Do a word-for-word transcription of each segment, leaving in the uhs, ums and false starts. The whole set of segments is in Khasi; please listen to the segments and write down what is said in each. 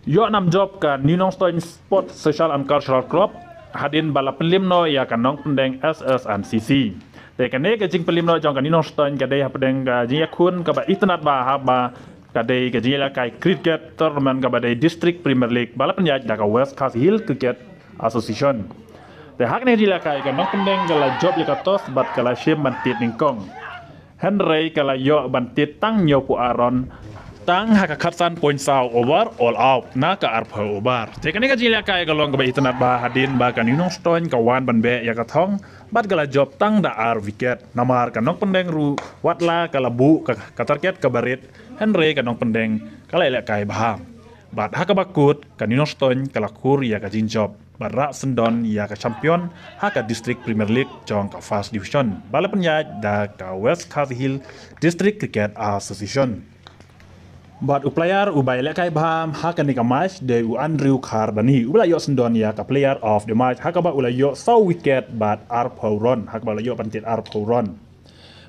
Ïoh nam jop ka New Nongstoin Sports Social and Cultural Club hadien ba la pynliem noh ïa ka Nongpyndeng S S and C C. Te kane ka jingpynliem noh jong ka New Nongstoin ka dei hapdeng ka jingïakhun kaba itynnad bha haba ka dei ka jingïalehkai cricket tournament kaba dei District Premier League ba la pynïaid da ka West Khasi Hills Cricket Association. Te ha kane ka jingïalehkai ka Nongpyndeng ka la jop ïa ka toss bad ka la shim ban tied nyngkong. Hynrei ka la ïoh ban tied tang hynñiewphew ar run tang ha ka khatsan point saw over all out na ka arphew over. Te kane ka jingïalehkai ka long kaba itynnad bha hadien ba ka New Nongstoin ka wan ban beh ïa ka thong bad ka la jop tang da ar wicket. Namar ka Nongpyndeng ruh wat la ka la buh ka, ka target kaba rit, hynrei ka Nongpyndeng ka la ïalehkai bha. Bad ha kaba kut ka New Nongstoin ka la khur ïa ka jingjop bad rah syndon ïa ka champion ha ka District Premier League jong ka First Division ba la pynïaid da ka West Khasi Hills District Cricket Association. Bad u player uba ïalehkai bha ha kane ka match dei u Andrew Khardani uba la ïoh syndon ïa ka Player of the Match ha kaba u la ïoh saw wicket bad arphew run, ha kaba la ïoh ban tied arphew run.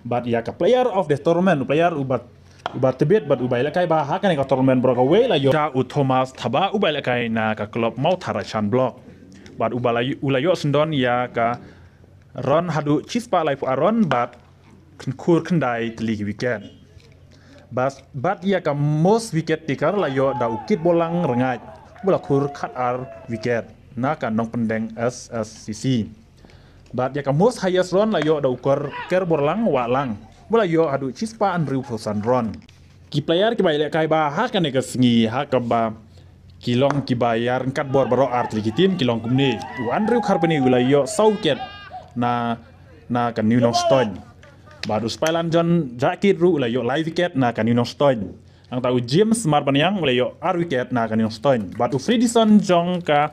Bad ïa ka Player of the Tournament, u player uba, uba tbit bad uba ïalehkai bha ha kane ka tournament baroh kawei la ïoh da u Thomas Thabah uba ïalehkai na ka club Mawthadraishan Block. Bad uba la, u la ïoh syndon ïa ka run haduh shispah laiphew ar run bad khur khyndai tylli ki wicket. Bad, bad ïa ka most wicket taker la ïoh da u Kitborlang Rngaid uba la khur khatar wicket na ka Nongpyndeng S S C C. Bad ïa ka most highest run la ïoh da u Ker, Kerborlang Wahlang uba la ïoh haduh shispah hynriewphew san run. Ki player kiba ïalehkai bha ha kane ka sngi ha kaba ki long kiba ïaryngkat bor baroh ar tylli ki team ki long kumne. U Andrew Khardani u la ïoh saw wicket na, na ka New Nongstoin. Bad u Spailan John Jakit ruh u la ïoh lai wicket na ka New Nongstoin. Nangta u James Marbaniang u la ïoh ar wicket na ka New Nongstoin. Bad u Fredison jong ka,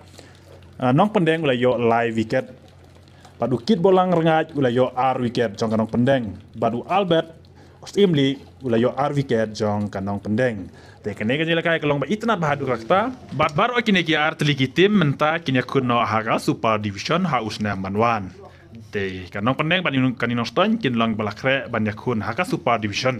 ah, Nongpyndeng u la ïoh lai wicket. Bad u Kitborlang Rngaid u la ïoh ar wicket jong ka Nongpyndeng. Bad u Albert Syiem Lee u la ïoh ar wicket jong ka Nongpyndeng. Te kane ka jingïalehkai ka long ba itynnad bha haduh katta. Bad baroh kine ki ar tylli ki team mynta kin ïakhun noh ha ka Super Division ha u snem ban wan. Te ka Nongpyndeng bad ka New Nongstoin kin long ba la khreh ban ïakhun ha ka Super Division.